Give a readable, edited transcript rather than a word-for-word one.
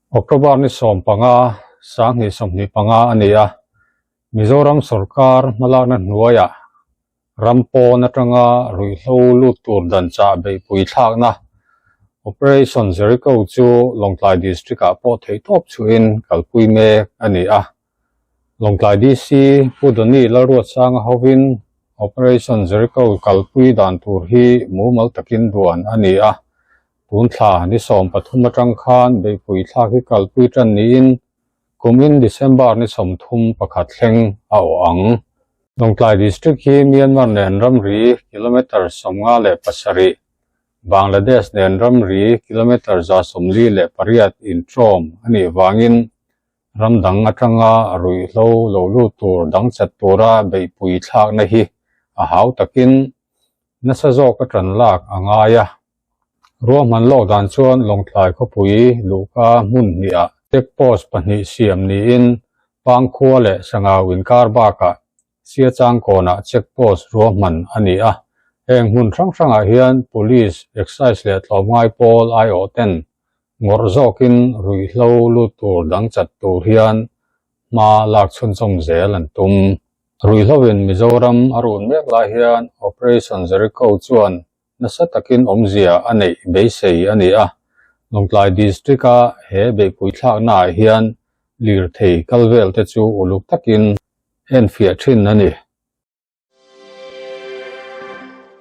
October ni 15, 2025 a ni a, Mizoram sawrkar hmalakna hnuaiah ram pawn atanga ruihhlo lut tur dan chah beihpui thlakna Operation Jericho chu Lawngtlai District-ah pawh theihtawp chhuahin kalpui mek a ni a. Lawngtlai DC Pu Donny Lalruatsanga hovin Operation Jericho kalpui dan tur hi mumal takin duan a ni a. Tun thla ni 13 atang khan beihpui thlak hi kalpui tan niin kumin December ni 31 thleng a awh ang. Lawngtlai District hi Myanmar nen ramri kilometre 57, Bangladesh nen ramri kilometre 148 intrawm a nih vangin ram dang atanga ruihhlo lo lut tur dang chat tura beihpui thlakna hi a hau takin nasa zawk a tan lak a ngai a. Ruahman lawk dan chuan Lawngtlai khawpui luhka hmun hniah check post pahnih siam niin Pangkhua leh Sangau inkar bakah Siachangkawnah check post ruahman a ni a. Heng hmun hrang hrangah hian Police, Excise leh tlawmngai pawl aiawh ten ngawrh zawkin ruihhlo lut tur dang chat tur hian hma lak chhunchawm zel an tum. Ruihhloin Mizoram a run mek lai hian Operation Jericho chuan nasa takin awmzia a neih beisei a ni a. Lawngtlai District-a he beihpui thlaknaah hian lirthei kal vel te chu uluk takin enfiah thin a ni.